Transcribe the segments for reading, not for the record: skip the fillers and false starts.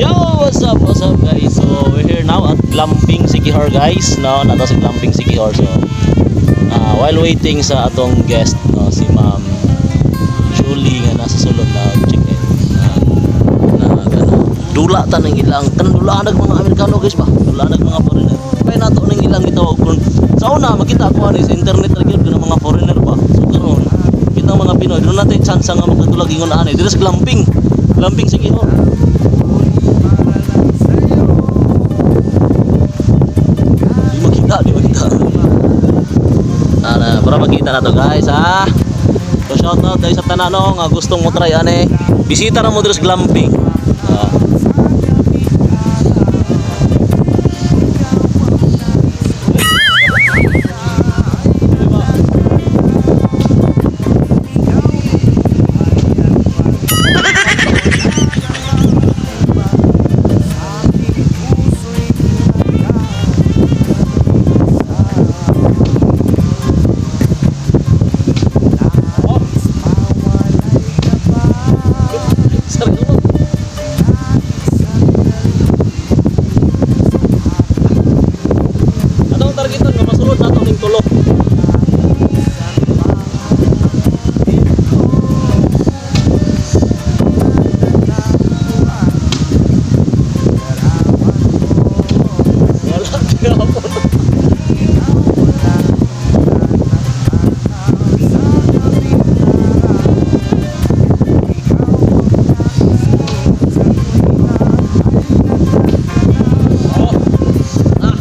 Yo, what's up guys? So, we're here now at Glamping Siquijor, guys. No, naa ta sa Glamping Siquijor. So, while waiting sa atong guest, no, si Ma'am Julie nga nasa sulod na check-in. Na, na ano, dula ta ng ilang, kanang dula nag mga Amerikano, guys, ba? Dula nag mga foreigner. Kaya nato ning ilang gitawag kun sa una makita ko ani sa internet ra gyud kanang mga foreigner ba. So karon kitang mga Pinoy duna natay chance nga makatulag ingon ani diri sa glamping. Glamping Siquijor. Di makita, di makita. Ana, para makita na to, guys, ha. So shout out dahil sa tanan, no, nga gustong mo try ani. Bisita ra mo diri sa glamping. Ah. Sorry mo. Atong targeton nga masulod nato ning tulo. Wala gyapon. Oh. Ah.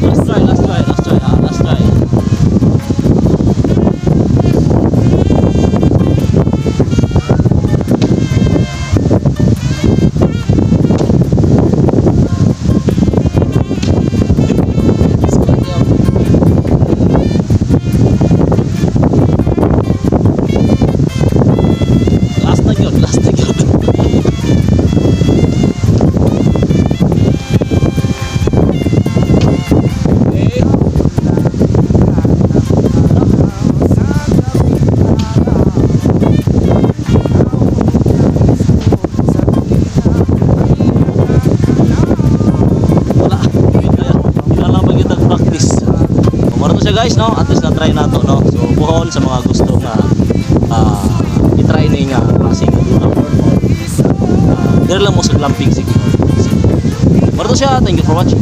Last try, last try, last try, ah, last try. Last na yun, last na yun. Okay. Wala. Wala lang pag itag practice. So, mao to siya, guys, no? At least na-try na to, no? So, puhon sa mga gusto nga i-try ni nga klase nga dula or diri lang mo sa Glamping Siquijor. Mao to siya. Thank you for watching.